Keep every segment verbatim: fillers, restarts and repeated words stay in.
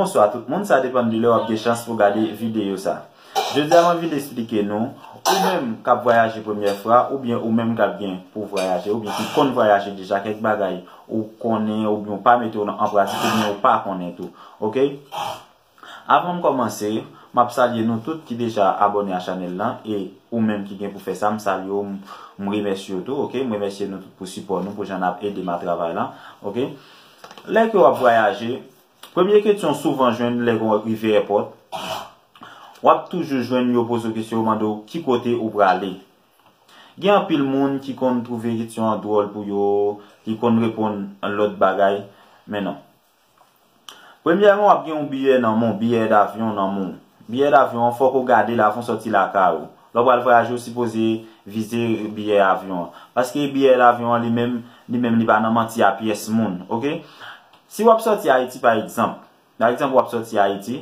Bonswa tout moun, sa depann de lè w ap gen chans pou gade videyo sa. Jodi a m anvi esplike nou, ou menm k ap vwayaje premyè fwa, oubyen ou menm k ap gen pou vwayaje, oubyen ki konn vwayaje deja, kèk bagay ou konnen, oubyen ou pa mete yo an pratik, oubyen ou pa konnen tou. Oke? Avan m kòmanse, m ap salye nou tout ki deja abòne a chanèl lan, e ou menm ki gen pou fè sa, m salye w, m, m remèsye w tou, oke? M remèsye nou tout pou sipò nou, pou jan n ap ede m a travay lan, oke? Lè ke w ap vwayaje, premye kesyon souvan jwenn lè w rive èpòt, w ap toujou jwenn yo poze w kesyon, yo mande w ki kote ou prale. Gen anpil moun ki konn twouve kesyon an dwòl pou yo, ki konn reponn lòt bagay, men non. Premyèman, w ap gen yon biyè nan men w, biyè davyon nan men w. Biyè davyon an, fòk ou gade l avan w sòti lakay ou. Lè w pral vwayaje, ou sipoze vize biyè avyon an. Paske biyè davyon an, li menm, li menm, li pa nan manti a pyès moun, oke? Si w ap sòti Ayiti, pa egzanp, pa egzanp, w ap sòti Ayiti,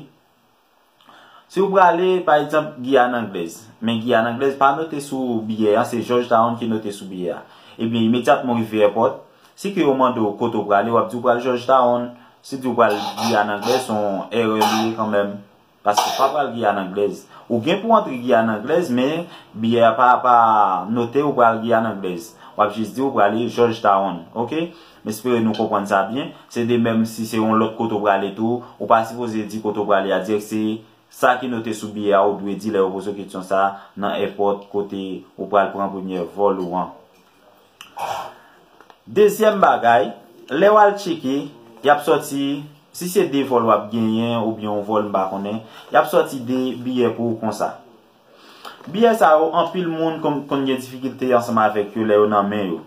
si w prale, pa egzanp, Giyàn Anglèz, men Giyàn Anglèz pa note sou biyè a, se Georgetown ki note sou biyè a. Ebyen, imedyatman w rive èpòt, si ke yo mande w kote w prale, w ap di w pral Georgetown. Si w di w pral Giyàn Anglèz, se yon erè li ye kanmenm. Paske w pa pral Giyàn Anglèz. Ou gen pou w antre Giyàn Anglèz, men biyè a pa, pa note w pral Giyàn Anglèz. W ap jis di w prale Georgetown, oke? M espere nou konprann sa byen. Se de menm si se yon lòt kote w prale tou, ou pa sipoze di kote w prale a dirèk, se sa ki note sou biyè a ou dwe di lè yo poze w kesyon sa a nan èpòt kote ou pral pran premyè vòl ou an. Dezyèm bagay, lè w al tcheke, y ap sòti, si se de vòl w ap genyen oubyen yon vòl m pa konnen, y ap sòti de biyè pou ou konsa. Biyè sa yo, anpil moun konn, konn gen difikilte ansanm avèk yo lè yo nan men yo.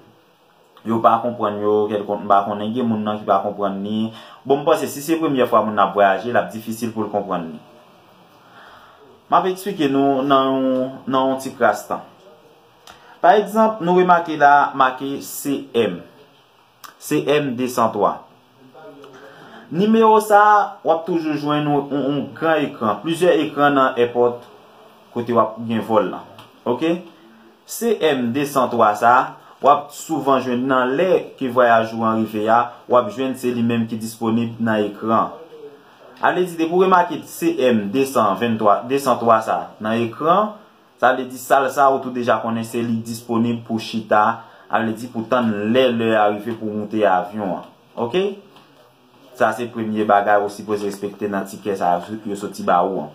Yo pa konprann yo, kèlkonk, m pa konnen, gen moun nan ki pa konprann li. Bon, m panse si se premyè fwa moun nan ap vwayaje, l ap difisil pou l konprann li. M ap eksplike nou nan yon, nan yon ti kras tan. Pa egzanp, nou remake la, make C M. C M de san twa. Nimewo sa a, w ap toujou jwenn yon, yon, yon gran ekran, plizyè ekran nan èpòt kote w ap gen vòl lan. Oke? C M de san twa sa a, w ap souvan jwenn nan lè ke vwayaj ou an rive a, w ap jwenn se li menm ki disponib nan ekran. Ale di, depi w remake C M de san venntwa, de san twa sa a nan ekran, sa vle di sal sa a ou tou deja konnen se li disponib pou chita, sa vle di pou tann lè lè a rive pou w moute avyon an. Oke? Sa se premye bagay ou sipoze respekte nan tikè sa a yo soti ba ou an.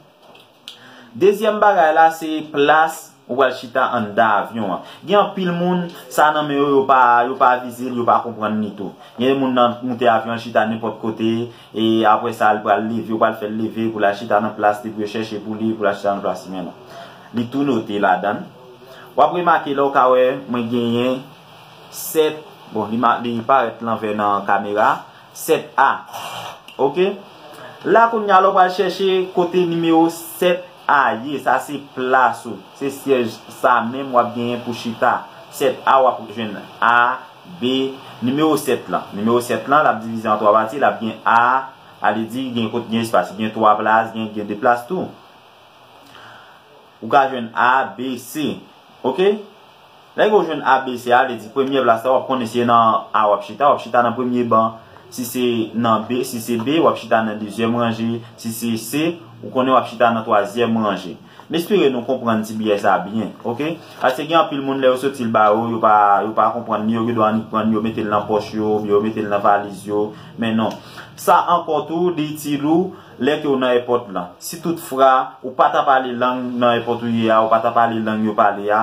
Dezyèm bagay la se plas ou pral chita anndan avyon an. Gen anpil moun, sa nan men yo, yo pa, yo pa vize l, yo pa konprann li tou. Gen moun nan moute avyon an chita nenpòt kote, e apre sa, l pral leve, yo pral fè l leve pou l al chita nan plas li, pou yo chèche pou li, pou l al chita nan plas li, men non. Li tou note ladan l. W ap remake la, ou ka wè, mwen genyen sèt, bon, li ma-, li parèt lanvè nan kamera, sèt A. Oke? La, kounye a, la, w pral chèche kote nimewo sèt A ye. Sa se plas ou. Se syèj sa menm w ap genyen pou chita. Sèt A, w ap jwenn A, B, nimewo sèt lan. Nimewo sèt lan, l ap divize an twa pati, l ap gen A, sa vle di gen kot gen espas, gen twa plas, gen, gen de plas tou. Ou ka jwenn A, B, C. Oke? Lè ke w jwenn A, B, C a, vle di premye plas la, w ap konnen si se nan A w ap chita, w ap chita nan premye ban. Si se nan B, si se B, w ap chita nan dezyèm ranje. Si se C, ou konnen w ap chita nan twazyèm ranje. M espere nou konprann ti biyè sa byen, oke? Paske gen anpil moun lè yo soti l ba yo, yo pa, yo pa konprann li, yo gen dwa annik pran l, yo mete l nan pòch yo, oubyen yo mete l nan valiz yo. Men non. Sa ankò tou, li itil ou lè ke w nan èpòt lan. Si toutfwa ou pa ta pale lang nan èpòt ou ye a, ou pa ta pale lang yo pale a,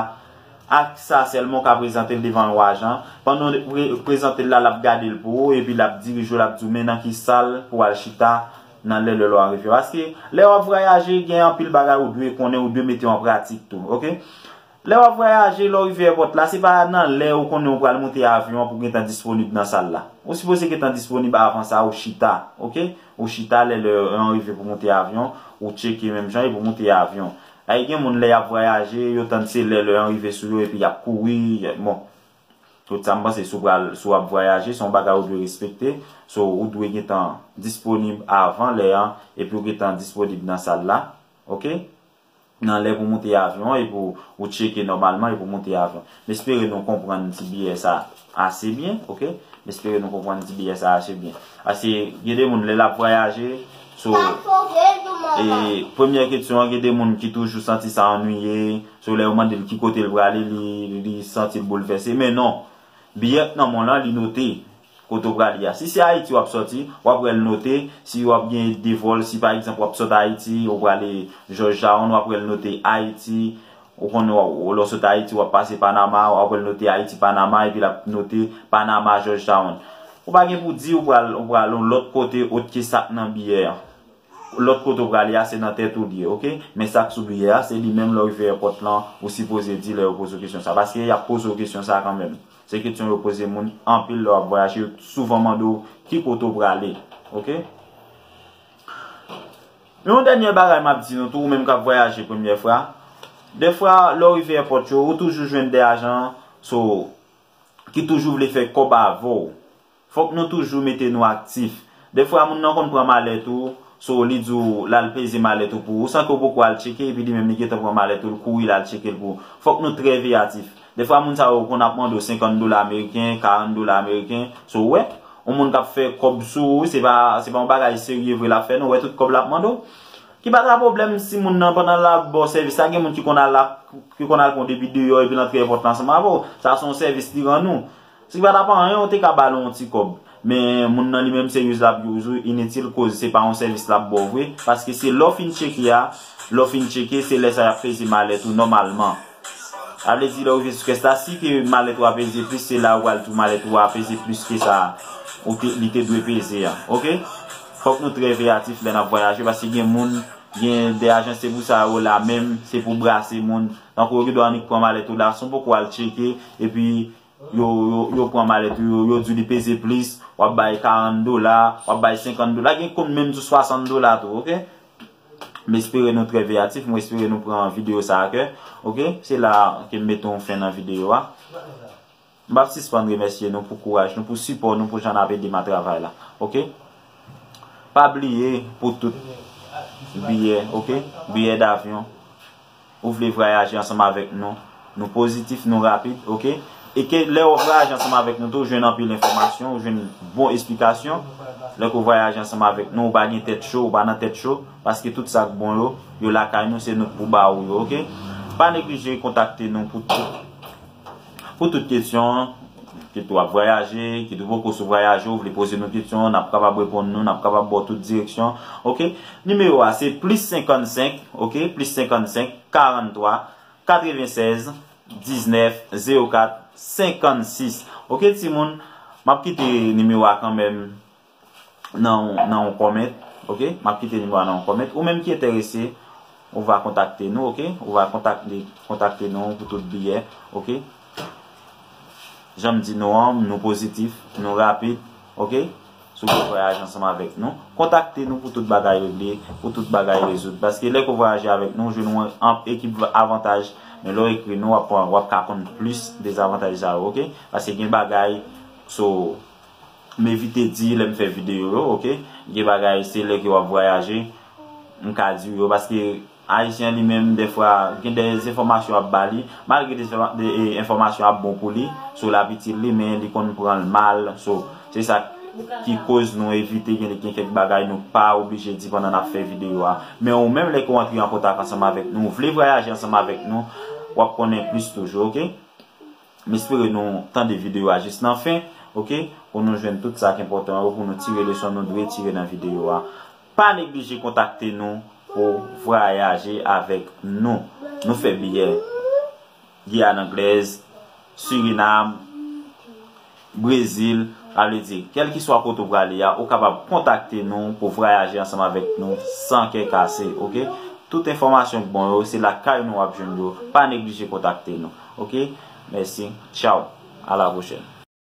ak sa sèlman w ka prezante l devan yon ajan. Pandan w pre-, prezante l la, l ap gade l pou ou, epi l ap dirije w, l ap di w men nan ki sal pou w al chita nan lè lè w a rive. Paske lè w ap vwayaje, gen anpil bagay ou dwe konnen, ou dwe mete yo an pratik tou, oke? Lè w ap vwayaje, lè w rive èpòt la, se pa nan lè ou konnen ou pral moute avyon an pou w gentan disponib nan sal la. Ou sipoze gentan disponib avan sa, ou chita, oke? Ou chita lè lè an rive pou moute avyon, ou tcheke menm jan epi w moute avyon. Ay, gen moun lè y ap vwayaje, yo tann se lè lè an rive sou yo epi y ap kouri, bon. Tout sa m panse si w pral, si w ap vwayaje, se yon bagay ou dwe respekte. So, ou dwe gentan disponib avan lè an, epi w gentan disponib nan sal la. Oke? Nan lè pou moute avyon an, epi w, ou tcheke nòmalman, epi w moute avyon. M espere nou konprann ti biyè sa ase byen, oke? M espere nou konprann ti biyè sa ase byen. Paske gen de moun, lè l ap vwayaje, So, e premyè kesyon an, gen de moun ki toujou santi sa annuiye. So, lè yo mande l ki kote l prale, li, li santi l boulvèse. Men non, biyè k nan men w lan, li note kote w prale a. Si se Ayiti w ap sòti, w ap wè l note. Si w ap gen de vòl, si pa egzanp w ap sot Ayiti, w prale Georgetown, w ap wè l note Ayiti. Ou konnen, w, lè w sot Ayiti, w ap pase Panama, w ap wè l note Ayiti, Panama, epi l ap note Panama, Georgetown. Ou pa gen pou di ou pral, ou pral yon lòt kote ot ke sa k nan biyè a. Lòt kote w prale a, se nan tèt ou l ye, oke? Men sa k sou biyè a, se li menm lè w rive èpòt lan, ou sipoze di lè yo poze w kesyon sa. Paske y ap poze w kesyon sa kanmenm. Se kesyon yo poze moun anpil lè w ap vwayaje, yo souvan mande w ki kote w prale, oke? Men yon dènye bagay m ap di nou tou, ou menm k ap vwayaje premyè fwa, dèfwa, lè w rive èpòt yo, ou toujou jwenn de ajan, so, ki toujou vle fè kòb avè w. Fòk nou toujou mete nou aktif. Dèfwa, moun nan konn pran malèt ou, so, li di w l al peze malèt ou pou ou, san ke w poko al tcheke, epi li menm li gentan pran malèt ou, l kouri l al tcheke l pou ou. Fòk nou trè veyatif. Dèfwa, moun sa yo konn ap mande w senkant dola ameriken, karant dola ameriken. So, w wè, yon moun k ap fè kòb sou ou, se pa, se pa yon bagay serye vre l ap fè, non. W wè tout kòb l ap mande w. Ki pa ta pwoblèm si moun nan, pandan l ap ba w sèvis la, gen moun ki konn al la, ki konn al pran w depi deyò, epi l antre èpòt la ansanm avè w. Sa se yon sèvis li rann ou. Si pa t ap anyen, ou te ka ba l yon ti kòb. Men moun nan li menm se use l ap use ou initil, koz se pa yon sèvis l ap ba w vre. Paske se lè w fin tcheke a, lè w fin tcheke, se lè sa y ap peze malèt ou nòmalman. Sa vle di, lè w rive sou kès la, si ke malèt ou a peze plis, se la ou pral di w malèt ou a peze plis ke sa ou te, li te dwe peze a. Oke? Fòk nou trè veyatif lè n ap vwayaje, paske gen moun, gen de ajan, se pou sa yo la menm, se pou brase moun. Tankou yo gen dwa annik pran malèt ou la, san w poko al tcheke, epi yo, yo, yo pran malèt ou, yo, yo di w li peze plis, w ap bay karant dola, w ap bay senkant dola, gen konn menm di w swasant dola tou, oke? M espere nou trè veyatif, mwen espere nou pran videyo sa a kè, oke? Se la ke m mete yon fen nan videyo a. M p ap sispann remèsye nou pou kouraj nou, pou sipò nou, pou jan n ap ede m a travay la, oke? Pa bliye pou tout biyè, oke? Biyè davyon. Ou vle vwayaje ansanm avèk nou, nou pozitif, nou rapid, oke? E ke lè w ap vwayaje ansanm avèk nou tou, ou jwenn anpil enfòmasyon, ou jwenn bon esplikasyon. Lè ke w vwayaje ansanm avèk nou, ou pa gen tèt cho, ou pa nan tèt cho, paske tout sa k bon yo, yo lakay nou, se nou k pou ba ou yo, oke? Pa neglije kontakte nou pou tout, pou tout kesyon, kit w ap vwayaje, kit ou poko sou vwayaje, ou vle poze nou kesyon, n ap kapab reponn nou, n ap kapab ba w tout direksyon, oke? Nimewo a se plis senkannsenk, oke? Plis senkannsenk, karantwa, katrevensèz, diznèf, zewo kat, senkannsis. Oke, timoun, m ap kite nimewo a kanmenm nan, nan yon kòmèt, oke? M ap kite nimewo a nan yon kòmèt. Ou menm ki enterese, ou va kontakte nou, oke? Ou va kontakte, kontakte nou pou tout biyè, oke? Jan m di nou an, nou pozitif, nou rapid, oke? Si w vle vwayaje ansanm avèk nou, kontakte nou pou tout bagay regle, pou tout bagay rezoud. Paske lè ke w vwayaje avèk nou, ou jwenn yon an-, ekip avantaj. Men lè w ekri nou, w ap, w ap ka konn plis dezavantaj sa yo, oke? Paske gen bagay, so, m evite di lè m fè videyo yo, oke? Gen bagay, se lè ke w ap vwayaje, m ka di w yo, paske Ayisyen li menm, dèfwa, gen de enfòmasyon ap ba li, malgre de, de, e, enfòmasyon ap bon pou li, si w l ap itil li, men li konn pran l mal. So, se sa ki koz nou evite gen, gen kèk bagay nou pa oblije di pandan n ap fè videyo a. Men ou menm, lè ke w antre an kontak ansanm avèk nou, ou vle vwayaje ansanm avèk nou, w ap konnen plis toujou, oke? M espere nou tande videyo a jis nan fen, oke? Pou nou jwenn tout sa k enpòtan yo, pou nou tire leson nou dwe tire nan videyo a. Pa neglije kontakte nou pou vwayaje avèk nou. Nou fè biyè Giyàn Anglèz, Sirinam, Brezil, sa vle di, kèlkeswa kote w prale a, ou kapab kontakte nou pou vwayaje ansanm avèk nou san kè kase, oke? Tout enfòmasyon k bon yo, se lakay nou w ap jwenn yo. Pa neglije kontakte nou, oke? Mèsi. Tchaw. A la pwochèn.